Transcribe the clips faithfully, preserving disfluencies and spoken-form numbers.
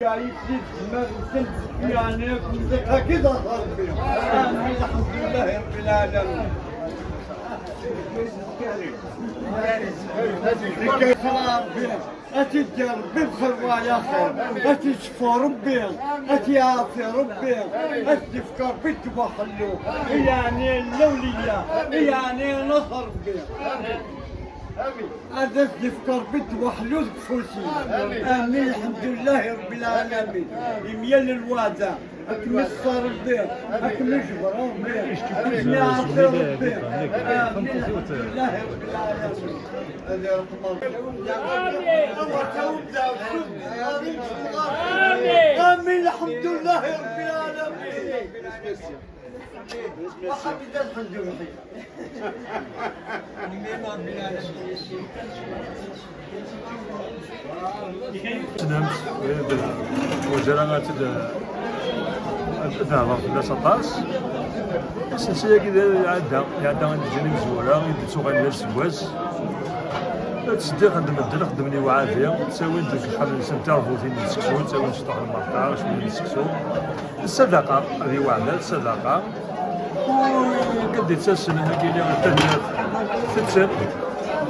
يعني كنت أكيد أخربي. آمين، الحمد لله رب العالمين. أتي ربي بخير ويا خير، أتي شفو ربي، أتي عافي ربي، أتي فكر بيت وحلو، يعني الأولياء، يعني نصر ربي. هذا الزفت ربي توحلو بفوسي. آمين. آمين، الحمد لله رب العالمين. يميل الوعدة، أكمل الصار ربي، أكمل جبر ربي، أكمل عافية ربي. آمين، الحمد لله رب العالمين. هذا رقم آمين. آمين، الحمد لله رب العالمين. Tnemt, eh, wazal ad t-, ad, ad nehḍer fell-as aṭas. Asensi-agi d iɛedda, iɛedda ad d-ǧǧen imezwura, i d-ittuɣalen d aseggas. Ttseddiqen-d medden, xeddmen i uɛadi, ttawin-d deg uxxam-nsen tiṛbutin n seksu, ttawin-d ciṭuḥ n lmerta, cwiya n seksu. Ssadaqa, ad iweɛda ssadaqa. Ur d-ittasen, nekkini taddart tetten.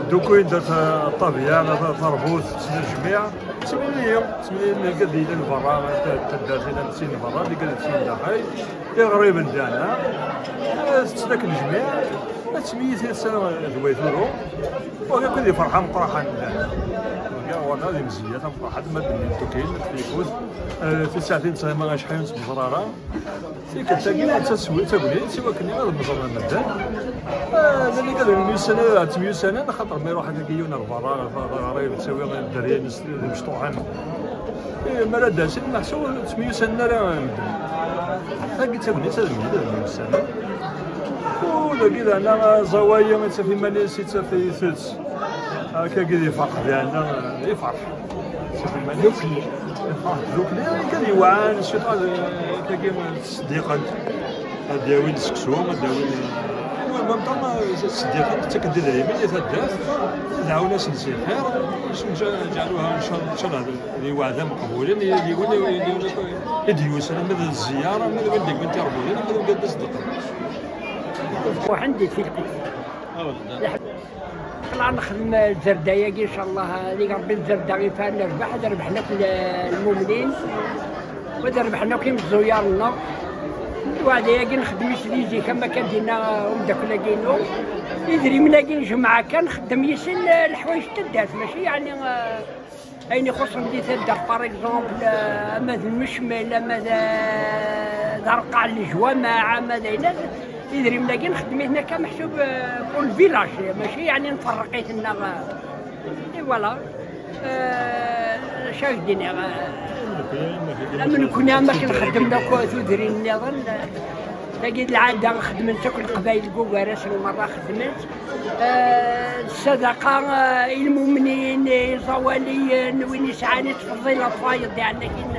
Ddukuy-d ṭṭabiɛa, tarbut, tettnejmiɛ. Ttemlili, ttemlili lgad yellan berra, taddart yellan sin berra, lgad yellan daxel. Iɣriben dana, tettlaken jmiɛ. Ad ttemyiti ass-a d way turu. Wagi akk d iferḥ ameqqraḥan. Wagi ɣur-neɣ d imzeyya tameqqraḥant, ma d-nni tukin, tfeykut. Eh, tisaɛtin ttɣima acḥal ur nettmeẓra ara. Tikkelt-agi d taswi, d tagnit, i wakken ad mẓren medden. Eh, d annig ad myussanen, ad ttemyussanen, axaṭer ma iruḥ dagi yiwen ar berra, ɣer, ɣer, ɣer, yettawi dderya-ines d imecṭuḥen. Eh, mi ara d-asen, meḥsub ur ttemyussanen ara medden. Tagi d tagnit, ad myussanen. U dagi daɛna aẓaway, ittaf iman-is, ittaf itett. Akkagi d iferḥ, daɛna d iferḥ. Dukli. Iferḥ dukli, kan iwɛan, ciṭa d, akkagi ttseddiqen. Ad d-awin seksu, ad d-awin, en même temps, ttseddiqen, ttaken-d idrimen i taddart, ad ɛawnen-asen si lxir, ǧeɛluha, ncallah, ncallah, d iweɛda meqbulen, i yiwen, i d-yusan, ama d zziyaṛ, ama d win d-yewwin tiṛbutin, ama d win d-iṣeddqen. Ruḥen di tilkut. Aql-aɣ nexdem tzerda-agi, ncallah, ad ig Ṛebbi tzerda ifan rrbeḥ, ad rebḥen akk l-, lmumnin, u ad rebḥen akk imeẓẓuyaṛ-nneɣ. Lweɛda-agi nexdem-itt di zik, am akka d-yenna umeddakel-agi-inu. Idrimen-agi njemmeɛ akka, nxeddem yis-sen, eh, leḥwayeǧ n taddart, mačči yeɛni, eh, Ayen ixuṣṣen di taddart, par exemple, eh, ama d nnecmel, ama d, eh, d arqaɛ n lejwameɛ, ama d ayen, idrimen-agi nxeddem-iten akka meḥsub, eh, pour le village, mačči yeɛni nferreq-iten neɣ, eh, et voilà. Eh, acu ara k-d-iniɣ, eh, am nekkni, am akken xeddmen akk tudrin nniḍen, eh, Tagi d lɛada xeddmen-tt akk Leqbayel deg ugar-asen merra xeddmen-tt. Eh, ssadaqa, eh, i lmumnin, i iẓawaliyen, win yesɛan i tfeḍḍilat wayeḍ, yeɛni akin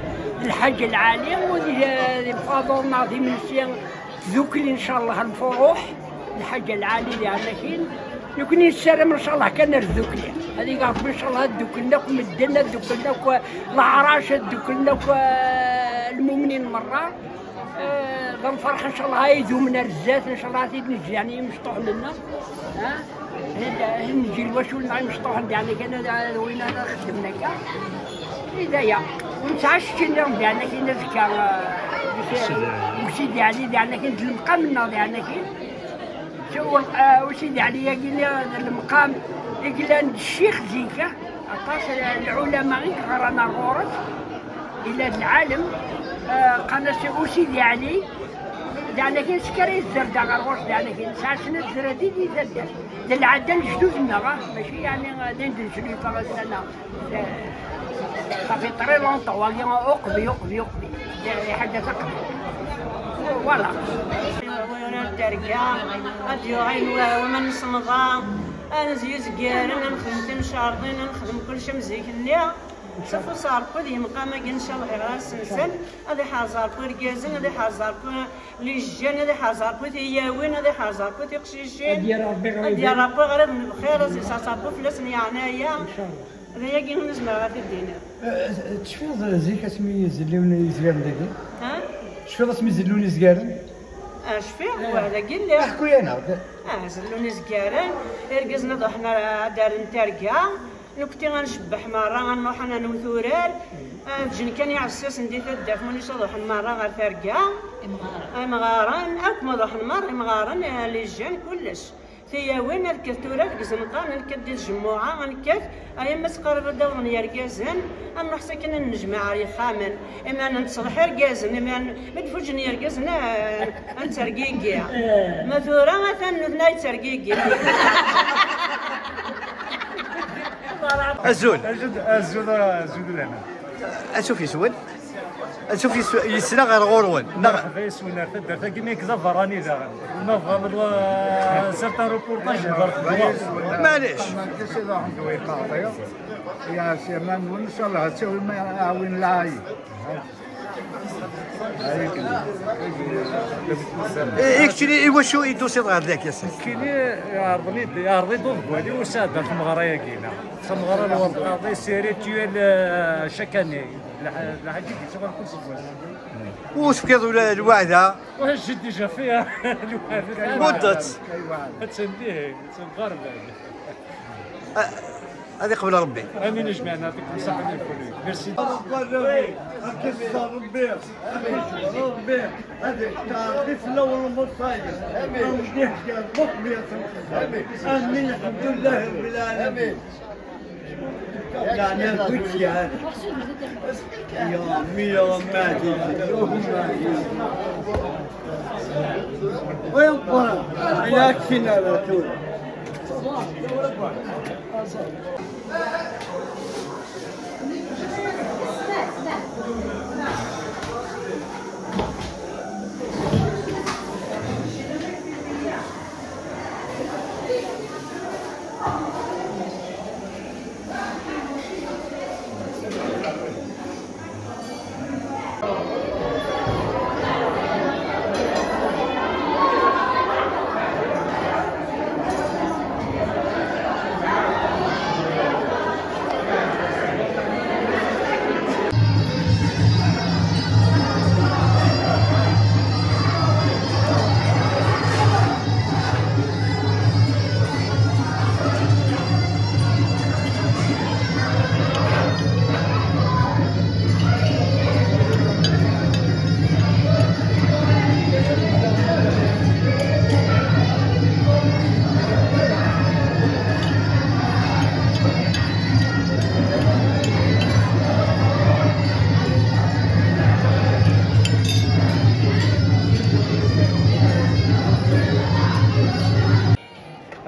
d lḥaǧa lɛali, u di, eh, di lfaḍur neɣ d imensi tdukli, ncallah, lfuruḥ, lḥaǧa lɛali, yeɛni akin. Nekni nessaram, ncallah, kan ar tdukli. Ad ig Ṛebbi, ncallah, ad dduklen akk medden, ad dduklen akk leɛrac, ad dduklen akk, eh, lmumnin merra. Eh, d amferḥ, ncallah, ay idumen ar zdat, ncallah, ad t-id-neǧǧ, yeɛni, imecṭuḥen-nneɣ. Ha? Ad, ad neǧǧ lwacul-nneɣ imecṭuḥen, yeɛni, kan ad, ad win ara xeddmen akka. I d aya. Ur nesɛi ccečč-nniḍen, yeɛni, kan azekka, eh, deg Sidi Ɛli. Deg Sidi Ɛli, yeɛni, kan d lemqam-nneɣ, yeɛni, kan. Sewweq, eh, u Sidi Ɛli-agi-nni d lemqam i yellan d ccix zik, eh. Aṭas n lɛulama i yeɣran ar ɣur-s, yella d lɛalem, eh, qqaren-as U Sidi Ɛli, daɛnakin seg ara yezzer da ɣer ɣur-s, daɛnakin nesɛa snat zradi di taddart. D lɛadda n lejdud-nneɣ, ah, mačči yeɛni, eh, d ayen d-neslufa ass-a, neɣ, eh, ça fait très longtemps, wagi, uqbi, uqbi, uqbi. Eh, iḥadda taqbi. Voilà. Win ur terga, ad yuɣal wa-, waman n semḍa. Ad nezyu izgaren, ad nexdem timcerḍin, ad nexdem kullec am zik-nni. S afus n Ṛebbi d yemqam-agi, ncallah, iɣras-nsen. Ad iḥrez Ṛebbi irgazen, ad iḥrez Ṛebbi les jeunes, ad iḥrez Ṛebbi tiyawin, ad iḥrez Ṛebbi tiqcicin. Ad yerr Ṛebbi ɣer Ad yerr Ṛebbi ɣer ibn bxir, ad yesɛas Ṛebbi fell-asen yeɛnaya. Ncallah. D ayagi i nezmer ad t-id-iniɣ. Eh, tecfiḍ zik asmi zelliwen izgaren dagi? Ha? Tecfiḍ asmi zellun izgaren? Ah, cfiɣ, wa dagi lliɣ. Ḥku-yaneɣ-d. Ah, zellun izgaren, irgazen ad ruḥen ar, ad rren targa, nekkti ad ncebbeḥ merra, ad nruḥ ad nwet urar, ah, ǧǧen kan iɛessasen di taddart, ma nnic ad ruḥen merra ɣer targa. Imɣaren. Imɣaren, akk ma ruḥen merra, imɣaren, eh, les jeunes, kullec. Tiyawin, ad kket tura deg izenqan, ad nekkat di tjemmuɛa, ad nekkat, ay ma tettqarab ad d-awḍen yergazen, ad nruḥ sakin ad nejmeɛ ar yexxamen, imi ad nettṣelleḥ irgazen, imi ad n-, mi d-fuǧen yergazen, ah, ad nettergigi. Ma tura, atan nutni ay ttergigi. Azul. Azul, azul, azul lana. Ansuf yes-wen. Ansuf yes-, yes-neɣ ɣer ɣur-wen. Neɣ merḥba yes-wen ar taddart-agi, mi nekk d aberrani daɣen. Ma bɣan, euh, certains reportages, nḍerf dwa. Maɛlic. Maɛlic, ad ruḥen dwa iqerṭi. Ya, s aman-nwen, inchallah, ad tawim aɛwin lɛali. I, i keččini, i wacu i d-tusiḍ ɣer dagi ass-a? Nekkini, iɛreḍ-iyi-d, iɛreḍ-iyi-d uḍeggal-iw usaɛd ar tmeɣra-agi, neɣ tameɣra n Lqaḍi, c'est rituel, euh, chaque année. Lḥ-, lḥaǧa i d-yettɣal kul seg wass. Ur tefkiḍ ula lweɛda? Ur, j'ai déjà fait, hein, lweɛda. Muddet. Attan dihin, attan ɣer-, ad iqbel Rebbi. Amin ajmaɛin, يعطيكم الصحة. Merci. Rebbi, Rebbi, Rebbi, ad iḥtar Rebbi, ad iḥtar Rebbi fell-awen lmuṣayeb. Amin. Rebbi yeḥker Rebbi. Amin. Amin, الحمد لله رب العالمين. Amin. Yeɛni, wi tt-yeɛni? Ya Rebbi, ya Rebbi, ɛziz. Wa yeqqur, ya kina la tura.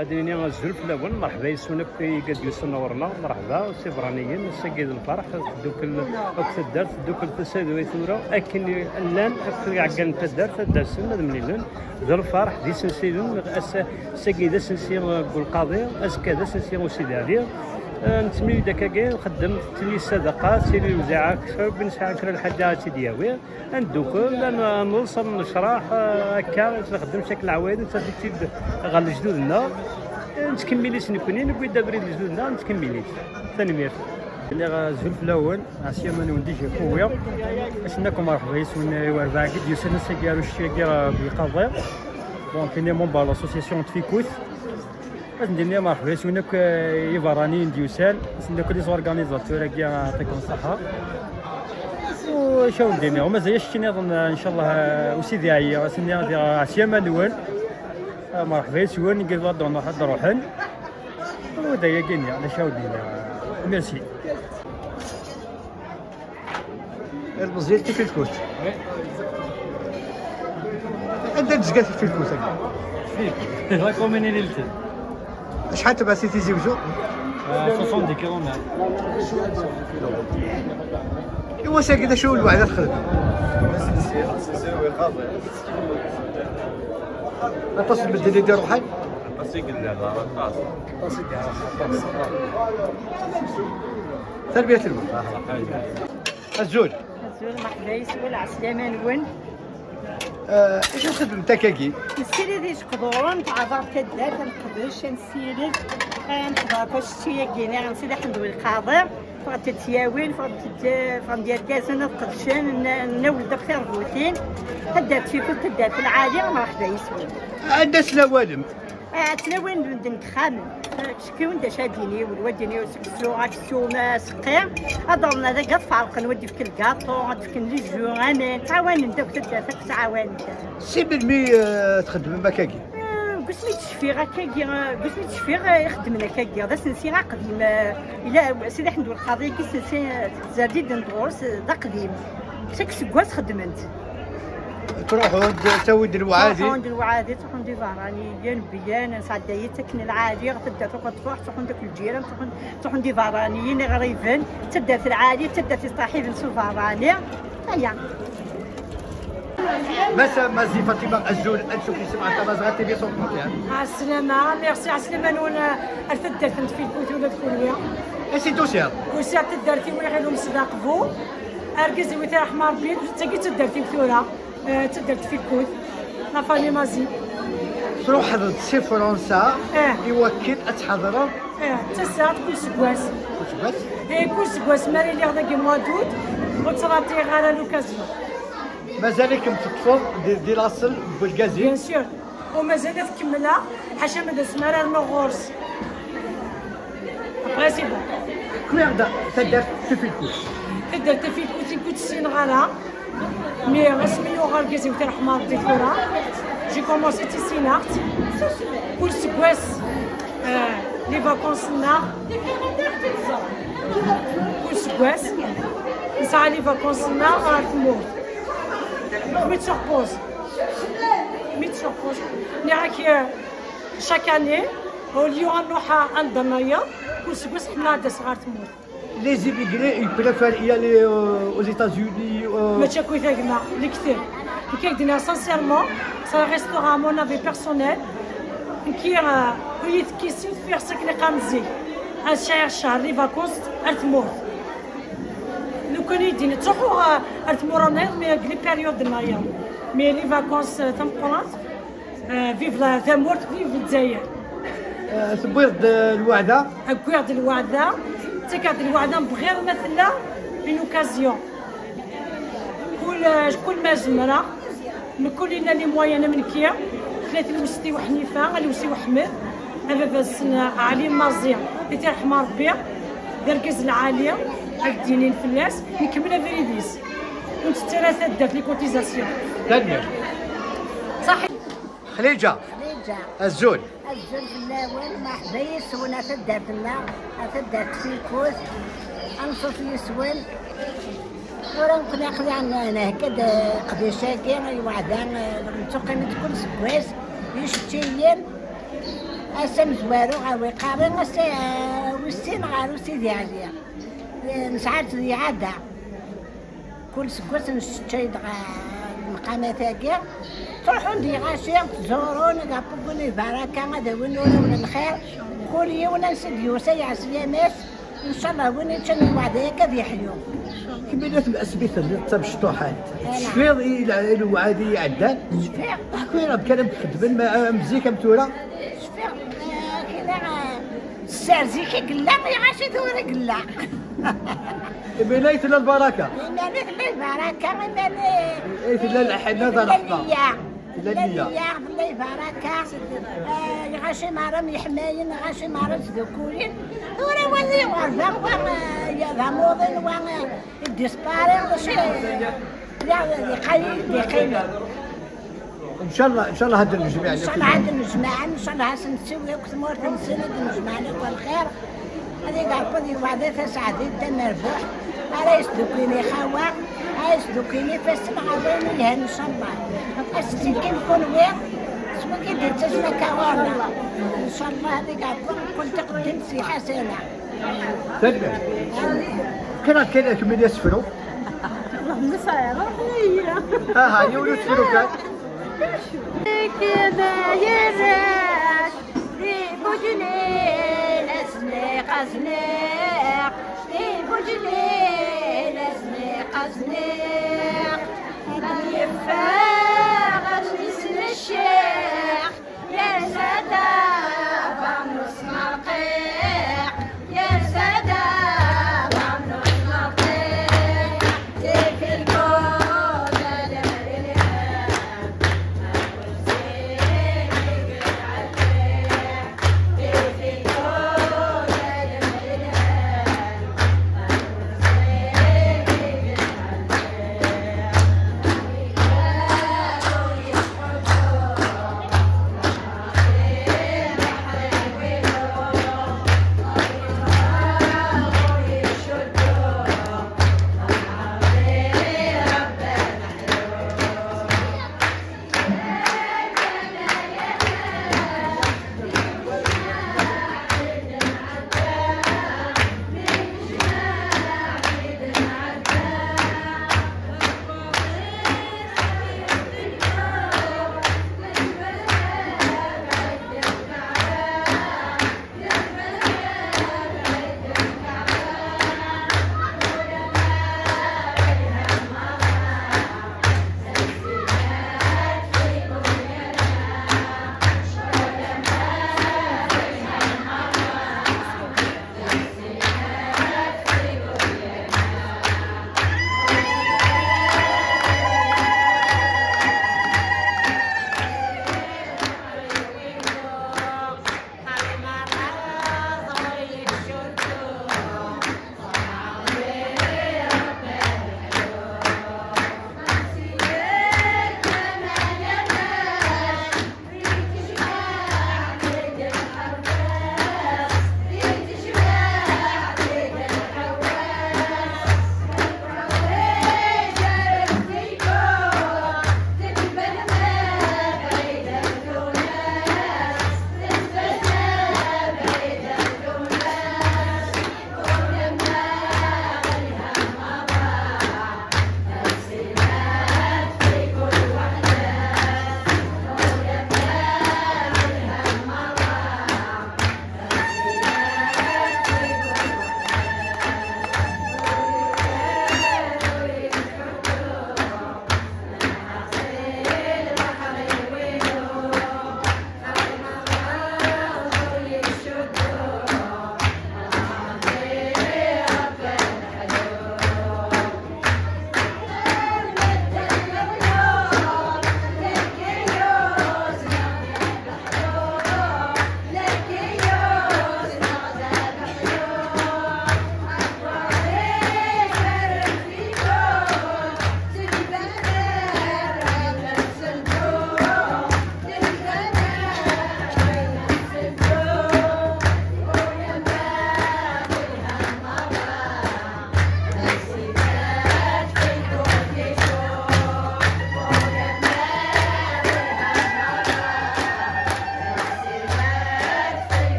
Ad d-nini azul fell-awen, merḥba yes-wen akk igad yusan ɣur-neɣ, merḥba s iberraniyen, ass-agi d lferḥ, teddukel akk taddart, teddukel tasa d way tura, akken i llan akk iɛeggalen n taddart, ad d-asen, ad mlilen, d lferḥ, d isensilen, ass-, ass-agi d asensi, eh, deg Ulqaḍi, azekka d asensi u Sidi Ɛli, eh, nettemlil-d akkagi, nxeddem, tettili ssadaqa, tettili lewzaɛa, kra n win yesɛan kra n lḥaǧa ad tt-id-yawi. Ad neddukel, ad n-, ad neḍs, ad necraḥ, eh, akka, ad nxeddem cak leɛwayed, nettaf-itt-id ɣer lejdud-nneɣ. Eh, nettkemmil-itt nekkni, newwi-d abrid lejdud-nneɣ, nettkemmil-itt. Tanemmirt. Lliɣ azul fell-awen, ɛeslama-nwen d ijakuwi. Asen-nni akk merḥba yes-wen, eh, i werbaɛ i d-yusan ass-agi ar ucci-agi, eh, deg Iqaḍi. Donc, ini membre l'association Tfikut. Ad sen-d-iniɣ merḥba yes-wen akk, eh, iberraniyen d-yusan, ad sen-d akk les organisateurs-agi, eh, yeɛṭikum ṣṣeḥḥa. U acu ad wen-d-iniɣ, u mazal-iyi cci nniḍen, eh, ncallah, eh, u Sidi Ɛli, ad sen-iniɣ diɣ ɛeslama-nwen, eh, merḥba yes-wen, deg ad ruḥen, ad ruḥen. U d ayagi-nni, d acu ad wen-d-iniɣ, eh, merci. Ilmeẓyen Tefilkut. Anda d-tezga Tefilkut-agi? La commune n Ilten. Acḥal tebɛed si Tizi Wezzu? Euh, soixante-dix kilomètres. I wass-agi d acu lweɛd ad txedmem? Aṭas n medden i d-iruḥen? Aṭas i yellan, aṭas. Aṭas i d-iruḥen, aṭas. Tanemmirt-nwen. Azul. Azul, merḥba yes-wen, ɛeslama-nwen. Eh, acu txeddmemt akkagi? Nessirid ijeqduren, tɛeḍar taddart, ad neqdec, ad nessirid. Nexḍer-ak acetki-agi-nni n Sidi Ḥmed Welqaḍi. Ffɣent-d tyawin, ffɣent-d, ffɣen-d yergazen ad qedcen, n-, nnawi-d ɣef tirbutin. Taddart Cikul, taddart lɛali, merḥba yes-wen. Anda s lawalem? Ah, ttnawin medden deg yexxamen. Ttcekkiwen d acu ad d-iniwen, wa d-iniw seksu, aksum, aseqqi. Ad ḍallen ad ak-ferqen, wa d-ifken lgaṭu, ad d-fken les jus, aman. Ttɛawanen-d akk taddart, akk ttɛawanen-d. Si melmi, eh, txeddmem akkagi? Eh, deg wasmi d-cfiɣ akkagi, eh, deg wasmi d-cfiɣ, eh, i xeddmen akkagi. D asensi aqdim, eh, ila Sidi Ḥmed Welqaḍi-agi, sensi, eh, tzerdid n tɣurs, eh, d aqdim. Seg useggas xeddmen-t. Truḥun-d, ttawin-d lewɛadi. Truḥun-d lewɛadi, truḥun-d iberraniyen, byan, nesɛedday-itt akken lɛali, ɣef taddart akk ad tfuḥ, truḥun-d akk lǧiran, truḥun, truḥun-d iberraniyen, iɣriben, d taddart lɛali, d taddart yestraḥiben s uberrani. Aya. Massa Mazi Fatima Azul, ad tsuki sima Tamaziɣt T V sans frontières. Ɛeslama, merci, ɛeslama-nwen, eh, ar taddart n Tfilkut ula d kunwi. Ansi d-tusiḍ? Usiɣ-d taddart-iw, Iɣil Umsdaq Bu. Argaz-iw, iṛḥem Ṛebbi, d tagi d taddart-iw tura. Eh, d taddart Tfilkut. La famille Mazi. Truḥeḍ-d si Fransa, eh, i wakken ad tḥeḍreḍ. Eh, d tasaɛet kul seggas. Kul seggas? Eh, kul seggas, mi ara iliɣ dagi mois d'août, ur ttṛatiɣ ara l'occasion. Mazal-ikem teṭṭfeḍ di, di laṣel n Belgazi? Bien sûr. U mazal ad kemmleɣ, ḥaca ma d asmi ara rnuɣ ɣur-s. Après, c'est bon. Xwiɣ-d taddart Tafilkut. Taddart Tafilkut, i ken-ssineɣ ara. Mi asmi yuɣ argaz-iw, iṛḥem Ṛebbi, tura, j'ai commencé ttisineɣ-tt. Kul seggas, eh, les vacances-nneɣ. Kul seggas, nesɛa les vacances-nneɣ ɣer tmurt. Mi tt-repose. Mi tt-repose. Nniɣ-ak, eh, chaque année, au lieu ad nruḥ ad ndennayeḍ, kul seggas ḥemmleɣ ad d-aseɣ ɣer tmurt. Les immigrés, ils préfèrent y aller, euh, aux États-Unis, euh. Mačči akk i tagma, lekdeb. Nekk ad k-d-iniɣ sincèrement, c'est un restaurant à mon avis personnel. Nekk, euh, ur yi-tekkisin, ffiɣ s akken iqqaren zik. Ad sɛiɣ ccher les vacances ar tmurt. Lukan i d-iniɣ ttruḥuɣ, euh, ar tmura nniḍen, mais deg les périodes nniḍen. Mais les vacances, euh, tameqqrant, euh, vive la tamurt, vive Lezzayer. Euh, tewwiḍ-d, euh, lweɛda? Wwiɣ-d lweɛda, ttakeɣ-d lweɛda, bɣiɣ ma tella une occasion. Kul, kul ma zemreɣ, mkul illa les moyens am nekki, tella lwest-iw Ḥnifa, lwest-iw Ḥmed, a baba-s n Ɛli Maẓi, i t-iṛḥem Ṛebbi, d argaz lɛali, ad d-inin fell-as, nkemmel abrid-is. Ur ntettu ara taddart les cotisations. Tanemmirt. Ṣaḥit. Xliǧa. Xliǧa. Azul. Azul fell-awen, merḥba yes-wen, a taddart-nneɣ, a taddart Tfilkut, anṣuf yes-wen. Tura nekkni aql-aɣ n-, nhegga-d, eh, leqdic-agi, lweɛda, eh, nettuqim-d kul seggas, d icettiyen, ass amezwaru ɣer Wiqaḍi, ass, eh, wis sin ɣer Usidi Ɛli. Eh, nesɛa-tt di lɛada. Kul seggas nesseččay-d ɣer lmeqamat-agi. Ttruḥun-d lɣaci, ttẓurun, ad wwin lbaraka, ad awin uraw n lxir. Kul yiwen ansi d-yusa, iɛeslama-s. Ncallah, win yeččan lweɛda-agi ad yeḥyu. Kemmini a temsebbidt, telliḍ d tamecṭuḥant. Tecfiḍ i lɛ-, i lewɛadi iɛeddan? Cfiɣ. Ḥku-yaɣ-d kan amek xeddmen, ma, am zik am tura. Cfiɣ, eh, kra, eh, sser zik i yella, iɣaci tura i yella. Imir ay tella lbaraka. Imir ay tella lbaraka, imir ay tella lḥenna d ṛṛeḥma. Tella nniya. Tella nniya, tella lbaraka. Eh, lɣaci merra myeḥmayen, lɣaci merra ttdukkulen. Tura wali ɣer da, wa, eh, d amuḍin, wa, eh, dispari, mačči, eh, d, d iqayil, d iqayil. Ncallah, ncallah ad d-nejmeɛ. Ncallah ad d-nejmeɛ, ncallah ad sen-nsiwel akk tmurt-nsen, ad d-nejmeɛ akk lxir. Ad igeṛqu di lweɛda taseɛdit tamerbuḥt, ara yesdukin ixawa, ara yesdukin ifassen ɣer wayen yelhan, ncallah. Ad s-tt-ikkin kunwi, s wigi d-ittasem akka ɣur-neɣ. Ncallah ad igeṛqu mkul tiqeddimt s lḥasana. Tanemmirt. Kra kan akemmel asefru. Aha, yiwen usefru kan. Deg ma yerrac, di Bujlil, azniq, azniq, di Bujlil, azniq, azniq.